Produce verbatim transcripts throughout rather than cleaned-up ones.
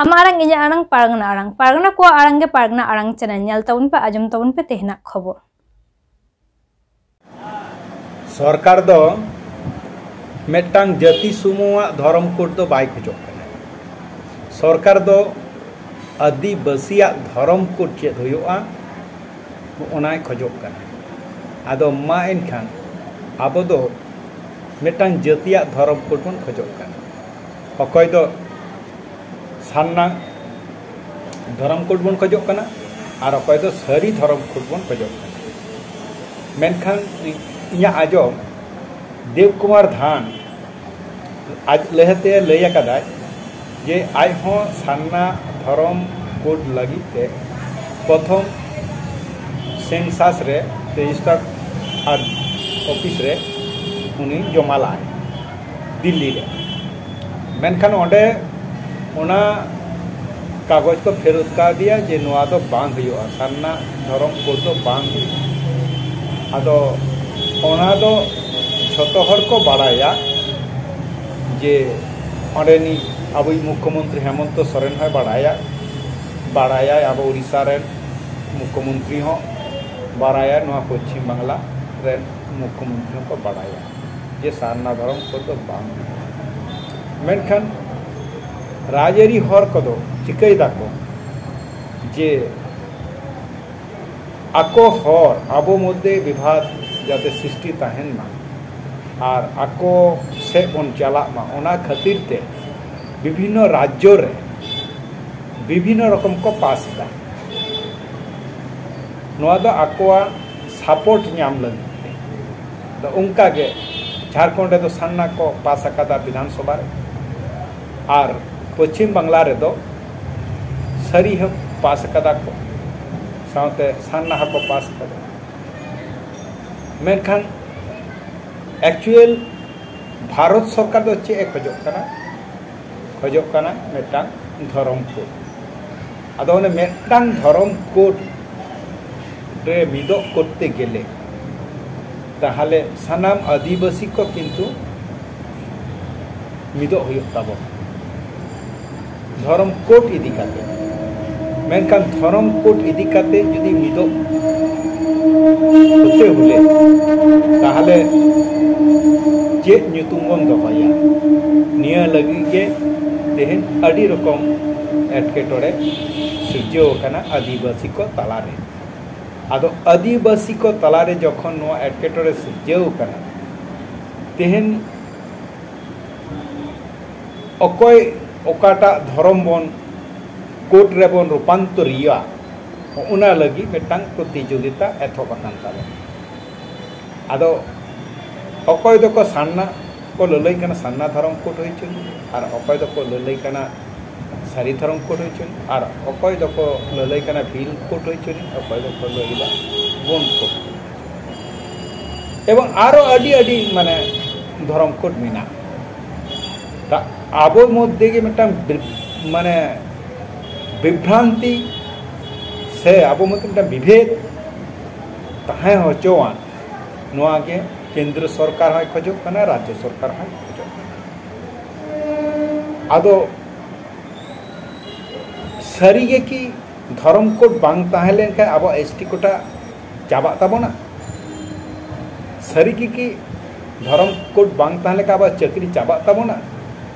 ᱟᱢᱟᱜ ᱟᱲᱟᱝ, ᱤᱧᱟᱹᱜ ᱟᱲᱟᱝ, ᱯᱟᱨᱜᱟᱱᱟ ᱟᱲᱟᱝ᱾ ᱯᱟᱨᱜᱟᱱᱟ ᱠᱚᱣᱟᱜ ᱟᱲᱟᱝ ᱜᱮ ᱯᱟᱨᱜᱟᱱᱟ ᱟᱲᱟᱝ ᱪᱮᱱᱮᱞ᱾ ᱧᱮᱞ ᱛᱟᱵᱚᱱ ᱯᱮ, ᱟᱸᱡᱚᱢ ᱛᱟᱵᱚᱱ ᱯᱮ ᱛᱮᱦᱮᱧᱟᱜ ᱠᱷᱚᱵᱚᱨ᱾ ᱥᱚᱨᱠᱟᱨ ᱫᱚ ᱢᱤᱫᱴᱟᱝ ᱡᱟᱹᱛᱤ ᱥᱩᱢᱩᱝᱟᱜ ᱫᱷᱚᱨᱚᱢ ᱠᱳᱰ ᱫᱚ ᱵᱟᱭ ᱠᱷᱚᱡᱚᱜ ᱠᱟᱱᱟ᱾ ᱥᱚᱨᱠᱟᱨ ᱫᱚ ᱟᱹᱫᱤᱵᱟᱹᱥᱤᱭᱟᱜ ᱫᱷᱚᱨᱚᱢ ᱠᱳᱰ ᱪᱮᱫ ᱦᱩᱭᱩᱜᱼᱟ, ᱚᱱᱟᱭ ᱠᱷᱚᱡᱚᱜ ᱠᱟᱱᱟ᱾ ᱟᱫᱚ ᱢᱟ ᱮᱱᱠᱷᱟᱱ ᱟᱵᱚ ᱫᱚ ᱢᱤᱫᱴᱟᱝ ᱡᱟᱹᱛᱤᱭᱟᱜ ᱫᱷᱚᱨᱚᱢ ᱠᱳᱰ ᱵᱚᱱ ᱠᱷᱚᱡᱚᱜ ᱠᱟᱱᱟ᱾ ᱚᱠᱚᱭ ᱫᱚ ᱥᱟᱨᱱᱟ ᱫᱷᱚᱨᱚᱢ ᱠᱳᱰ ᱵᱚᱱ ᱠᱷᱚᱡᱚᱜ ᱠᱟᱱᱟ, ᱟᱨ ᱚᱠᱚᱭ ᱫᱚ ᱥᱟᱹᱨᱤ ᱫᱷᱚᱨᱚᱢ ᱠᱳᱰ ᱵᱚᱱ ᱠᱷᱚᱡᱚᱜ ᱠᱟᱱᱟ᱾ ᱢᱮᱱᱠᱷᱟᱱ ᱤᱧᱟᱹᱜ ᱟᱸᱡᱚᱢ, ᱫᱮᱵᱽ ᱠᱩᱢᱟᱨ ᱫᱷᱟᱱ ᱟᱡ ᱞᱟᱦᱟᱛᱮ ᱞᱟᱹᱭ ᱟᱠᱟᱫᱟᱭ ᱡᱮ ᱟᱡ ᱦᱚᱸ ᱥᱟᱨᱱᱟ ᱫᱷᱚᱨᱚᱢ ᱠᱳᱰ ᱞᱟᱹᱜᱤᱫ ᱛᱮ ᱯᱨᱚᱛᱷᱚᱢ ᱥᱮᱱᱥᱟᱥ ᱨᱮ ᱨᱮᱡᱤᱥᱴᱟᱨ ᱟᱨ ᱚᱯᱷᱤᱥ ᱨᱮ ᱩᱱᱤ ᱡᱚᱢᱟ ᱞᱟᱜᱼᱟᱭ ᱫᱤᱞᱞᱤ ᱨᱮ᱾ ᱢᱮᱱᱠᱷᱟᱱ ᱚᱸᱰᱮ ᱚᱱᱟ ᱠᱟᱜᱚᱡᱽ ᱠᱚ ᱯᱷᱮᱨᱚᱛ ᱠᱟᱣᱫᱮᱭᱟ ᱡᱮ ᱱᱚᱣᱟ ᱫᱚ ᱵᱟᱝ ᱦᱩᱭᱩᱜᱼᱟ, ᱥᱟᱨᱱᱟ ᱫᱷᱚᱨᱚᱢ ᱠᱳᱰ ᱫᱚ ᱵᱟᱝ ᱦᱩᱭᱩᱜᱼᱟ᱾ ᱟᱫᱚ ᱚᱱᱟ ᱫᱚ ᱡᱷᱚᱛᱚ ᱦᱚᱲ ᱠᱚ ᱵᱟᱲᱟᱭᱟ ᱡᱮ ᱚᱸᱰᱮᱱᱤᱡ ᱟᱵᱚᱭᱤᱡ ᱢᱩᱠᱠᱷᱚᱢᱚᱱᱛᱨᱤ ᱦᱮᱢᱚᱱᱛᱚ ᱥᱚᱨᱮᱱ ᱦᱚᱸᱭ ᱵᱟᱲᱟᱭᱟ, ᱵᱟᱲᱟᱭᱟᱭ, ᱟᱵᱚ ᱩᱲᱤᱥᱥᱟ ᱨᱮᱱ ᱢᱩᱠᱠᱷᱚᱢᱚᱱᱛᱨᱤ ᱦᱚᱸ ᱵᱟᱲᱟᱭᱟ, ᱱᱚᱣᱟ ᱯᱚᱪᱷᱤᱢ ᱵᱟᱝᱞᱟ ᱨᱮᱱ ᱢᱩᱠᱠᱷᱚᱢᱚᱱᱛᱨᱤ ᱦᱚᱸᱠᱚ ᱵᱟᱲᱟᱭᱟ ᱡᱮ ᱥᱟᱨᱱᱟ ᱫᱷᱚᱨᱚᱢ ᱠᱳᱰ ᱫᱚ ᱵᱟᱝ ᱦᱩᱭᱩᱜᱼᱟ᱾ ᱢᱮᱱᱠᱷᱟᱱ ᱨᱟᱡᱽᱟᱹᱨᱤ ᱦᱚᱲ ᱠᱚᱫᱚ ᱪᱤᱠᱟᱹᱭ ᱫᱟᱠᱚ ᱡᱮ ᱟᱠᱚ ᱦᱚᱲ ᱟᱵᱚ ᱢᱚᱫᱽᱫᱷᱮ ᱵᱤᱵᱷᱟᱫ ᱡᱟᱛᱮ ᱥᱨᱤᱥᱴᱤ ᱛᱟᱦᱮᱱ ᱢᱟ ᱟᱨ ᱟᱠᱚ ᱥᱮᱫ ᱵᱚᱱ ᱪᱟᱞᱟᱜ ᱢᱟ, ᱚᱱᱟ ᱠᱷᱟᱹᱛᱤᱨ ᱛᱮ ᱵᱤᱵᱷᱤᱱᱱᱚ ᱨᱟᱡᱽᱡᱚ ᱨᱮ ᱵᱤᱵᱷᱤᱱᱱᱚ ᱨᱚᱠᱚᱢ ᱠᱚ ᱯᱟᱥ ᱮᱫᱟ᱾ ᱱᱚᱣᱟ ᱫᱚ ᱟᱠᱚᱣᱟᱜ ᱥᱟᱯᱳᱨᱴ ᱧᱟᱢ ᱞᱟᱹᱜᱤᱫ ᱛᱮ᱾ ᱟᱫᱚ ᱚᱱᱠᱟ ᱜᱮ ᱡᱷᱟᱲᱠᱷᱚᱸᱰ ᱨᱮᱫᱚ ᱥᱟᱨᱱᱟ ᱠᱚ ᱯᱟᱥ ᱟᱠᱟᱫᱟ ᱵᱤᱫᱷᱟᱱ ᱥᱚᱵᱷᱟ ᱨᱮ, ᱟᱨ ᱯᱚᱪᱷᱤᱢ ᱵᱟᱝᱞᱟ ᱨᱮᱫᱚ ᱥᱟᱹᱨᱤ ᱦᱚᱸ ᱯᱟᱥ ᱟᱠᱟᱫᱟ ᱠᱚ, ᱥᱟᱶᱛᱮ ᱥᱟᱨᱱᱟ ᱦᱚᱸᱠᱚ ᱯᱟᱥ ᱟᱠᱟᱫᱟ᱾ ᱢᱮᱱᱠᱷᱟᱱ ᱮᱠᱪᱩᱭᱮᱞ ᱵᱷᱟᱨᱚᱛ ᱥᱚᱨᱠᱟᱨ ᱫᱚ ᱪᱮᱫ ᱮ ᱠᱷᱚᱡᱚᱜ ᱠᱟᱱᱟ? ᱠᱷᱚᱡᱚᱜ ᱠᱟᱱᱟ ᱢᱤᱫᱴᱟᱝ ᱫᱷᱚᱨᱚᱢ ᱠᱳᱰ᱾ ᱟᱫᱚ ᱚᱱᱮ ᱢᱤᱫᱴᱟᱝ ᱫᱷᱚᱨᱚᱢ ᱠᱳᱰ ᱨᱮ ᱢᱤᱫᱚᱜ ᱠᱚᱨᱛᱮ ᱜᱮᱞᱮ ᱛᱟᱦᱚᱞᱮ ᱥᱟᱱᱟᱢ ᱟᱹᱫᱤᱵᱟᱹᱥᱤ ᱠᱚ ᱠᱤᱱᱛᱩ ᱢᱤᱫᱚᱜ ᱦᱩᱭᱩᱜ ᱛᱟᱵᱚᱱᱟ᱾ ᱫᱷᱚᱨᱚᱢ ᱠᱳᱰ ᱤᱫᱤ ᱠᱟᱛᱮ᱾ ᱢᱮᱱᱠᱷᱟᱱ ᱫᱷᱚᱨᱚᱢ ᱠᱳᱰ ᱤᱫᱤ ᱠᱟᱛᱮ ᱡᱩᱫᱤ ᱢᱤᱫᱚᱜ ᱦᱚᱛᱮ ᱦᱩᱞᱮ, ᱛᱟᱦᱚᱞᱮ ᱪᱮᱫ ᱧᱩᱛᱩᱢ ᱵᱚᱱ ᱫᱚᱦᱚᱭᱟ? ᱱᱤᱭᱟᱹ ᱞᱟᱹᱜᱤᱫ ᱜᱮ ᱛᱮᱦᱮᱧ ᱟᱹᱰᱤ ᱨᱚᱠᱚᱢ ᱮᱴᱠᱮᱴᱚᱬᱮ ᱥᱤᱨᱡᱟᱹᱣ ᱟᱠᱟᱱᱟ ᱟᱹᱫᱤᱵᱟᱹᱥᱤ ᱠᱚ ᱛᱟᱞᱟᱨᱮ᱾ ᱟᱫᱚ ᱟᱹᱫᱤᱵᱟᱹᱥᱤ ᱠᱚ ᱛᱟᱞᱟᱨᱮ ᱡᱚᱠᱷᱚᱱ ᱱᱚᱣᱟ ᱮᱴᱠᱮᱴᱚᱬᱮ ᱥᱤᱨᱡᱟᱹᱣ ᱟᱠᱟᱱᱟ, ᱛᱮᱦᱮᱧ ᱚᱠᱚᱭ ᱚᱠᱟᱴᱟᱜ ᱫᱷᱚᱨᱚᱢ ᱵᱚᱱ ᱠᱳᱰ ᱨᱮᱵᱚᱱ ᱨᱩᱯᱟᱱᱛᱚᱨᱤᱭᱟ, ᱚᱱᱟ ᱞᱟᱹᱜᱤᱫ ᱢᱤᱫᱴᱟᱝ ᱯᱨᱚᱛᱤᱡᱳᱜᱤᱛᱟ ᱮᱛᱚᱦᱚᱵ ᱟᱠᱟᱱ ᱛᱟᱵᱚᱱᱟ᱾ ᱟᱫᱚ ᱚᱠᱚᱭ ᱫᱚᱠᱚ ᱥᱟᱨᱱᱟ ᱠᱚ ᱞᱟᱹᱞᱟᱹᱭ ᱠᱟᱱᱟ, ᱥᱟᱨᱱᱟ ᱫᱷᱚᱨᱚᱢ ᱠᱳᱰ ᱦᱩᱭ ᱦᱚᱪᱚᱱ, ᱟᱨ ᱚᱠᱚᱭ ᱫᱚᱠᱚ ᱞᱟᱹᱞᱟᱹᱭ ᱠᱟᱱᱟ ᱥᱟᱹᱨᱤ ᱫᱷᱚᱨᱚᱢ ᱠᱳᱰ ᱦᱩᱭ ᱦᱚᱪᱚᱱ, ᱟᱨ ᱚᱠᱚᱭ ᱫᱚᱠᱚ ᱞᱟᱹᱞᱟᱹᱭ ᱠᱟᱱᱟ ᱵᱷᱤᱞ ᱠᱳᱰ ᱦᱩᱭ ᱦᱚᱪᱚᱱ, ᱚᱠᱚᱭ ᱫᱚᱠᱚ ᱞᱟᱹᱭ ᱮᱫᱟ ᱵᱳᱱ ᱠᱳᱰ᱾ ᱮᱵᱚᱝ ᱟᱨᱚ ᱟᱹᱰᱤ ᱟᱹᱰᱤ ᱢᱟᱱᱮ ᱫᱷᱚᱨᱚᱢ ᱠᱳᱰ ᱢᱮᱱᱟᱜᱼᱟ᱾ ᱛᱟ ᱟᱵᱚ ᱢᱚᱫᱽᱫᱷᱮ ᱜᱮ ᱢᱤᱫᱴᱟᱝ ᱵᱤ- ᱢᱟᱱᱮ ᱵᱤᱵᱷᱨᱟᱱᱛᱤ ᱥᱮ ᱟᱵᱚ ᱢᱚᱫᱽᱫᱷᱮ ᱢᱤᱫᱴᱟᱝ ᱵᱤᱵᱷᱮᱫ ᱛᱟᱦᱮᱸ ᱦᱚᱪᱚᱣᱟᱱ, ᱱᱚᱣᱟ ᱜᱮ ᱠᱮᱱᱫᱨᱚ ᱥᱚᱨᱠᱟᱨ ᱦᱚᱸᱭ ᱠᱷᱚᱡᱚᱜ ᱠᱟᱱᱟ, ᱨᱟᱡᱽᱡᱚ ᱥᱚᱨᱠᱟᱨ ᱦᱚᱸᱭ ᱠᱷᱚᱡᱚᱜ ᱠᱟᱱᱟ᱾ ᱟᱫᱚ ᱥᱟᱹᱨᱤ ᱜᱮ ᱠᱤ ᱫᱷᱚᱨᱚᱢ ᱠᱳᱰ ᱵᱟᱝ ᱛᱟᱦᱮᱸ ᱞᱮᱱᱠᱷᱟᱱ ᱟᱵᱚᱣᱟᱜ ᱮᱥ ᱴᱤ ᱠᱳᱴᱟ ᱪᱟᱵᱟᱜ ᱛᱟᱵᱚᱱᱟ? ᱥᱟᱹᱨᱤ ᱜᱮ ᱠᱤ ᱫᱷᱚᱨᱚᱢ ᱠᱳᱰ ᱵᱟᱝ ᱛᱟᱦᱮᱸ ᱞᱮᱱᱠᱷᱟᱱ ᱟᱵᱚᱣᱟᱜ ᱪᱟᱹᱠᱨᱤ ᱪᱟᱵᱟᱜ ᱛᱟᱵᱚᱱᱟ?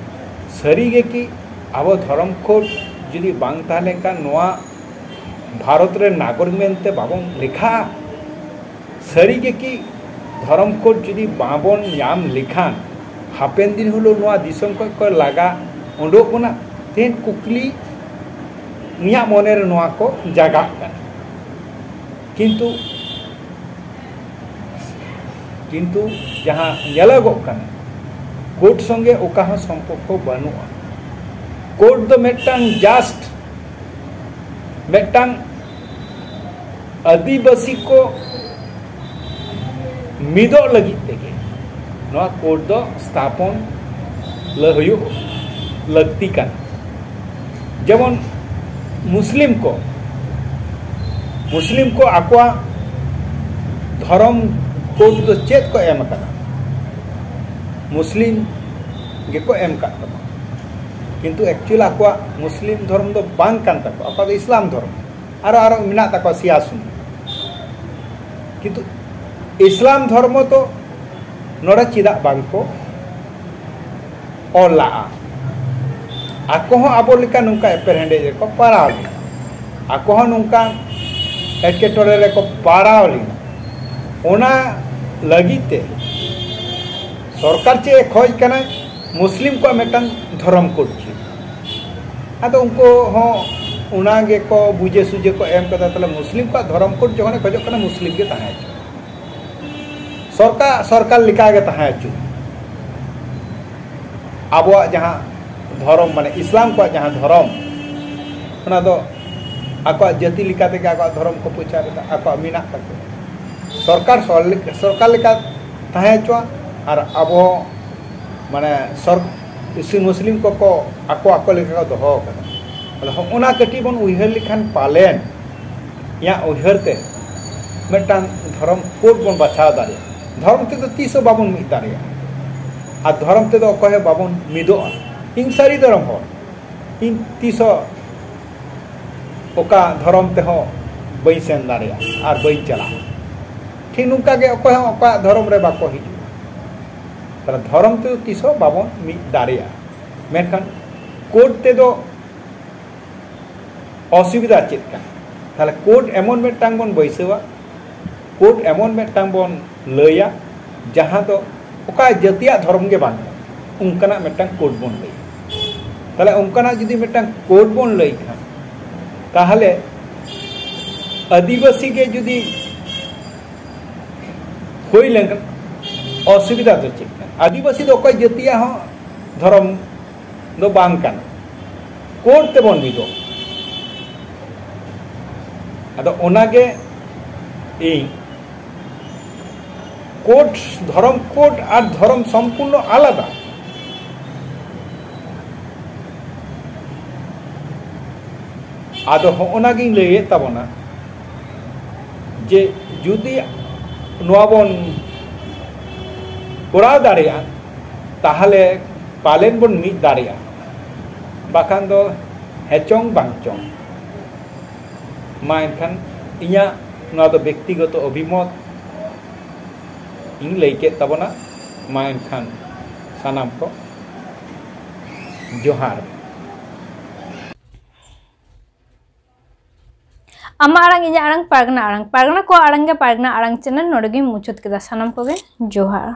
ᱥᱟᱹᱨᱤ ᱜᱮ ᱠᱤ ᱟᱵᱚ ᱫᱷᱚᱨᱚᱢ ᱠᱳᱰ ᱡᱩᱫᱤ ᱵᱟᱝ ᱛᱟᱦᱮᱸ ᱞᱮᱱᱠᱷᱟᱱ ᱱᱚᱣᱟ ᱵᱷᱟᱨᱚᱛ ᱨᱮ ᱱᱟᱜᱚᱨᱤᱠ ᱢᱮᱱᱛᱮ ᱵᱟᱵᱚᱱ ᱞᱮᱠᱷᱟᱜᱼᱟ? ᱥᱟᱹᱨᱤ ᱜᱮ ᱠᱤ ᱫᱷᱚᱨᱚᱢ ᱠᱳᱰ ᱡᱩᱫᱤ ᱵᱟᱵᱚᱱ ᱧᱟᱢ ᱞᱮᱠᱷᱟᱱ ᱦᱟᱯᱮᱱ ᱫᱤᱱ ᱦᱤᱞᱳᱜ ᱱᱚᱣᱟ ᱫᱤᱥᱚᱢ ᱠᱷᱚᱱ ᱠᱚ ᱞᱟᱜᱟ ᱩᱰᱩᱠ ᱵᱚᱱᱟ? ᱛᱮᱦᱮᱧ ᱠᱩᱠᱞᱤ ᱤᱧᱟᱹᱜ ᱢᱚᱱᱮᱨᱮ ᱱᱚᱣᱟ ᱠᱚ ᱡᱟᱜᱟᱜ ᱠᱟᱱᱟ᱾ ᱠᱤᱱᱛᱩ ᱠᱤᱱᱛᱩ ᱡᱟᱦᱟᱸ ᱧᱮᱞᱚᱜᱚᱜ ᱠᱟᱱᱟ, ᱠᱳᱰ ᱥᱚᱸᱜᱮ ᱚᱠᱟ ᱦᱚᱸ ᱥᱚᱢᱯᱚᱨᱠᱚ ᱵᱟᱹᱱᱩᱜᱼᱟ᱾ ᱠᱳᱰ ᱫᱚ ᱢᱤᱫᱴᱟᱝ just ᱢᱤᱫᱴᱟᱝ ᱟᱹᱫᱤᱵᱟᱹᱥᱤ ᱠᱚ ᱢᱤᱫᱚᱜ ᱞᱟᱹᱜᱤᱫ ᱛᱮᱜᱮ ᱱᱚᱣᱟ ᱠᱳᱰ ᱫᱚ ᱥᱛᱷᱟᱯᱚᱱ ᱞᱟᱹ- ᱦᱩᱭᱩᱜ ᱞᱟᱹᱠᱛᱤ ᱠᱟᱱᱟ᱾ ᱡᱮᱢᱚᱱ ᱢᱩᱥᱞᱤᱢ ᱠᱚ, ᱢᱩᱥᱞᱤᱢ ᱠᱚ ᱟᱠᱚᱣᱟᱜ ᱫᱷᱚᱨᱚᱢ ᱠᱳᱰ ᱫᱚ ᱪᱮᱫ ᱠᱚ ᱮᱢ ᱟᱠᱟᱫᱟ? ᱢᱩᱥᱞᱤᱢ ᱜᱮᱠᱚ ᱮᱢ ᱟᱠᱟᱫ ᱛᱟᱵᱚᱱᱟ᱾ ᱠᱤᱱᱛᱩ ᱮᱠᱪᱩᱭᱮᱞ ᱟᱠᱚᱣᱟᱜ ᱢᱩᱥᱞᱤᱢ ᱫᱷᱚᱨᱚᱢ ᱫᱚ ᱵᱟᱝ ᱠᱟᱱ ᱛᱟᱠᱚᱣᱟ, ᱟᱠᱚᱣᱟᱜ ᱫᱚ ᱤᱥᱞᱟᱢ ᱫᱷᱚᱨᱚᱢ᱾ ᱟᱨᱚ ᱟᱨᱚ ᱢᱮᱱᱟᱜ ᱛᱟᱠᱚᱣᱟ ᱥᱤᱭᱟ ᱥᱩᱱᱱᱤ᱾ ᱠᱤᱱᱛᱩ ᱤᱥᱞᱟᱢ ᱫᱷᱚᱨᱢᱚ ᱫᱚ ᱱᱚᱰᱮ ᱪᱮᱫᱟᱜ ᱵᱟᱝ ᱠᱚ ᱚᱞ ᱞᱟᱜᱼᱟ? ᱟᱠᱚ ᱦᱚᱸ ᱟᱵᱚ ᱞᱮᱠᱟ ᱱᱚᱝᱠᱟ ᱮᱯᱮᱨᱦᱮᱸᱰᱮᱡ ᱨᱮᱠᱚ ᱯᱟᱲᱟᱣ ᱞᱮᱱᱟ, ᱟᱠᱚ ᱦᱚᱸ ᱱᱚᱝᱠᱟ ᱮᱴᱠᱮᱴᱚᱬᱮ ᱨᱮᱠᱚ ᱯᱟᱲᱟᱣ ᱞᱮᱱᱟ᱾ ᱚᱱᱟ ᱞᱟᱹᱜᱤᱫ ᱛᱮ ᱥᱚᱨᱠᱟᱨ ᱪᱮᱫ ᱮ ᱠᱷᱚᱡ ᱠᱟᱱᱟᱭ? ᱢᱩᱥᱞᱤᱢ ᱠᱚᱣᱟᱜ ᱢᱤᱫᱴᱟᱝ ᱫᱷᱚᱨᱚᱢ ᱠᱳᱰ ᱪᱮᱫ᱾ ᱟᱫᱚ ᱩᱱᱠᱩ ᱦᱚᱸ ᱚᱱᱟ ᱜᱮᱠᱚ ᱵᱩᱡᱷᱟᱹ ᱥᱩᱡᱷᱟᱹ ᱠᱚ ᱮᱢ ᱠᱟᱫᱟ᱾ ᱛᱟᱦᱞᱮ ᱢᱩᱥᱞᱤᱢ ᱠᱚᱣᱟᱜ ᱫᱷᱚᱨᱚᱢ ᱠᱳᱰ ᱡᱚᱠᱷᱚᱱᱮ ᱠᱷᱚᱡᱚᱜ ᱠᱟᱱᱟ, ᱢᱩᱥᱞᱤᱢ ᱜᱮ ᱛᱟᱦᱮᱸ ᱦᱚᱪᱚ᱾ ᱥᱚᱨᱠᱟᱨ, ᱥᱚᱨᱠᱟᱨ ᱞᱮᱠᱟᱜᱮ ᱛᱟᱦᱮᱸ ᱦᱚᱪᱚ᱾ ᱟᱵᱚᱣᱟᱜ ᱡᱟᱦᱟᱸ ᱫᱷᱚᱨᱚᱢ, ᱢᱟᱱᱮ ᱤᱥᱞᱟᱢ ᱠᱚᱣᱟᱜ ᱡᱟᱦᱟᱸ ᱫᱷᱚᱨᱚᱢ, ᱚᱱᱟ ᱫᱚ ᱟᱠᱚᱣᱟᱜ ᱡᱟᱹᱛᱤ ᱞᱮᱠᱟ ᱛᱮᱜᱮ ᱟᱠᱚᱣᱟᱜ ᱫᱷᱚᱨᱚᱢ ᱠᱚ ᱯᱨᱚᱪᱟᱨ ᱮᱫᱟ, ᱟᱠᱚᱣᱟᱜ ᱢᱮᱱᱟᱜ ᱛᱟᱠᱚᱣᱟ᱾ ᱥᱚᱨᱠᱟᱨ ᱥᱚᱨ-, ᱥᱚᱨᱠᱟᱨ ᱞᱮᱠᱟ ᱛᱟᱦᱮᱸ ᱦᱚᱪᱚᱣᱟᱱ, ᱟᱨ ᱟᱵᱚ, ᱢᱟᱱᱮ, ᱥᱚᱨ-, ᱥᱤ-, ᱢᱩᱥᱞᱤᱢ ᱠᱚᱠᱚ ᱟᱠᱚ ᱟᱠᱚ ᱞᱮᱠᱟ ᱠᱚ ᱫᱚᱦᱚ ᱟᱠᱟᱫᱟ᱾ ᱟᱫᱚ ᱦᱚᱸᱜᱼᱚ ᱱᱟ ᱠᱟᱹᱴᱤᱡ ᱵᱚᱱ ᱩᱭᱦᱟᱹᱨ ᱞᱮᱠᱷᱟᱱ ᱯᱟᱞᱮᱱ ᱤᱧᱟᱹᱜ ᱩᱭᱦᱟᱹᱨ ᱛᱮ ᱢᱤᱫᱴᱟᱝ ᱫᱷᱚᱨᱚᱢ ᱠᱳᱰ ᱵᱚᱱ ᱵᱟᱪᱷᱟᱣ ᱫᱟᱲᱮᱭᱟᱜᱼᱟ᱾ ᱫᱷᱚᱨᱚᱢ ᱛᱮᱫᱚ ᱛᱤᱥ ᱦᱚᱸ ᱵᱟᱵᱚᱱ ᱢᱤᱫ ᱫᱟᱲᱮᱭᱟᱜᱼᱟ, ᱟᱨ ᱫᱷᱚᱨᱚᱢ ᱛᱮᱫᱚ ᱚᱠᱚᱭ ᱦᱚᱸ ᱵᱟᱵᱚᱱ ᱢᱤᱫᱚᱜᱼᱟ᱾ ᱤᱧ ᱥᱟᱹᱨᱤ ᱫᱷᱚᱨᱚᱢ ᱦᱚᱲ, ᱤᱧ ᱛᱤᱥ ᱦᱚᱸ ᱚᱠᱟ ᱫᱷᱚᱨᱚᱢ ᱛᱮᱦᱚᱸ ᱵᱟᱹᱧ ᱥᱮᱱ ᱫᱟᱲᱮᱭᱟᱜᱼᱟ ᱟᱨ ᱵᱟᱹᱧ ᱪᱟᱞᱟᱜᱼᱟ᱾ ᱴᱷᱤᱠ ᱱᱚᱝᱠᱟ ᱜᱮ ᱚᱠᱚᱭ ᱦᱚᱸ ᱚᱠᱚᱭᱟᱜ ᱫᱷᱚᱨᱚᱢ ᱨᱮ ᱵᱟᱠᱚ ᱦᱤᱡᱩᱜᱼᱟ᱾ ᱛᱟᱦᱞᱮ ᱫᱷᱚᱨᱚᱢ ᱛᱮᱫᱚ ᱛᱤᱥ ᱦᱚᱸ ᱵᱟᱵᱚᱱ ᱢᱤᱫ ᱫᱟᱲᱮᱭᱟᱜᱼᱟ᱾ ᱢᱮᱱᱠᱷᱟᱱ ᱠᱳᱰ ᱛᱮᱫᱚ ᱚᱥᱩᱵᱤᱫᱷᱟ ᱪᱮᱫ ᱠᱟᱱᱟ? ᱛᱟᱦᱞᱮ ᱠᱳᱰ ᱮᱢᱚᱱ ᱢᱤᱫᱴᱟᱝ ᱵᱚᱱ ᱵᱟᱹᱭᱥᱟᱹᱣᱟ, ᱠᱳᱰ ᱮᱢᱚᱱ ᱢᱤᱫᱴᱟᱝ ᱵᱚᱱ ᱞᱟᱹᱭᱟ, ᱡᱟᱦᱟᱸ ᱫᱚ ᱚᱠᱟ ᱡᱟᱹᱛᱤᱭᱟᱜ ᱫᱷᱚᱨᱚᱢ ᱜᱮ ᱵᱟᱝ ᱠᱟᱱᱟ, ᱚᱱᱠᱟᱱᱟᱜ ᱢᱤᱫᱴᱟᱝ ᱠᱳᱰ ᱵᱚᱱ ᱞᱟᱹᱭᱟ᱾ ᱛᱟᱦᱞᱮ ᱚᱱᱠᱟᱱᱟᱜ ᱡᱩᱫᱤ ᱢᱤᱫᱴᱟᱝ ᱠᱳᱰ ᱵᱚᱱ ᱞᱟᱹᱭ ᱠᱷᱟᱱ, ᱛᱟᱦᱞᱮ ᱟᱹᱫᱤᱵᱟᱹᱥᱤ ᱜᱮ ᱡᱩᱫᱤ ᱦᱩᱭ ᱞᱮᱱᱠᱷᱟᱱ ᱚᱥᱩᱵᱤᱫᱷᱟ ᱫᱚ ᱪᱮᱫ ᱠᱟᱱᱟ? ᱟᱹᱫᱤᱵᱟᱹᱥᱤ ᱫᱚ ᱚᱠᱚᱭ ᱡᱟᱹᱛᱤᱭᱟᱜ ᱦᱚᱸ ᱫᱷᱚᱨᱚᱢ ᱫᱚ ᱵᱟᱝ ᱠᱟᱱᱟ, ᱠᱳᱰ ᱛᱮᱵᱚᱱ ᱢᱤᱫᱚᱜ᱾ ᱟᱫᱚ ᱚᱱᱟᱜᱮ ᱤᱧ ᱠᱳᱰ, ᱫᱷᱚᱨᱚᱢ ᱠᱳᱰ ᱟᱨ ᱫᱷᱚᱨᱚᱢ ᱥᱚᱢᱯᱩᱨᱱᱚ ᱟᱞᱟᱫᱟ᱾ ᱟᱫᱚ ᱦᱚᱸᱜᱼᱚ ᱱᱟ ᱜᱤᱧ ᱞᱟᱹᱭᱮᱫ ᱛᱟᱵᱚᱱᱟ ᱡᱮ ᱡᱩᱫᱤ ᱱᱚᱣᱟ ᱵᱚᱱ ᱠᱚᱨᱟᱣ ᱫᱟᱲᱮᱭᱟᱜᱼᱟ, ᱛᱟᱦᱚᱞᱮ ᱯᱟᱞᱮᱱ ᱵᱚᱱ ᱢᱤᱫ ᱫᱟᱲᱮᱭᱟᱜᱼᱟ᱾ ᱵᱟᱠᱷᱟᱱ ᱫᱚ ᱦᱮᱸ ᱪᱚᱝ ᱵᱟᱝ ᱪᱚᱝ᱾ ᱢᱟ ᱮᱱᱠᱷᱟᱱ ᱤᱧᱟᱹᱜ ᱱᱚᱣᱟ ᱫᱚ ᱵᱮᱠᱛᱤᱜᱚᱛᱚ ᱚᱵᱷᱤᱢᱚᱛ ᱤᱧ ᱞᱟᱹᱭ ᱠᱮᱫ ᱛᱟᱵᱚᱱᱟ᱾ ᱢᱟ ᱮᱱᱠᱷᱟᱱ ᱥᱟᱱᱟᱢ ᱠᱚ ᱡᱚᱦᱟᱨ᱾ ᱟᱢᱟᱜ ᱟᱲᱟᱝ, ᱤᱧᱟᱹᱜ ᱟᱲᱟᱝ, ᱯᱟᱨᱜᱟᱱᱟ ᱟᱲᱟᱝ, ᱯᱟᱨᱜᱟᱱᱟ ᱠᱚᱣᱟᱜ ᱟᱲᱟᱝ ᱜᱮ ᱯᱟᱨᱜᱟᱱᱟ ᱟᱲᱟᱝ ᱪᱮᱱᱮᱞ᱾ ᱱᱚᱰᱮ ᱜᱤᱧ ᱢᱩᱪᱟᱹᱫ ᱠᱮᱫᱟ᱾ ᱥᱟᱱᱟᱢ ᱠᱚᱜᱮ ᱡᱚᱦᱟᱨ᱾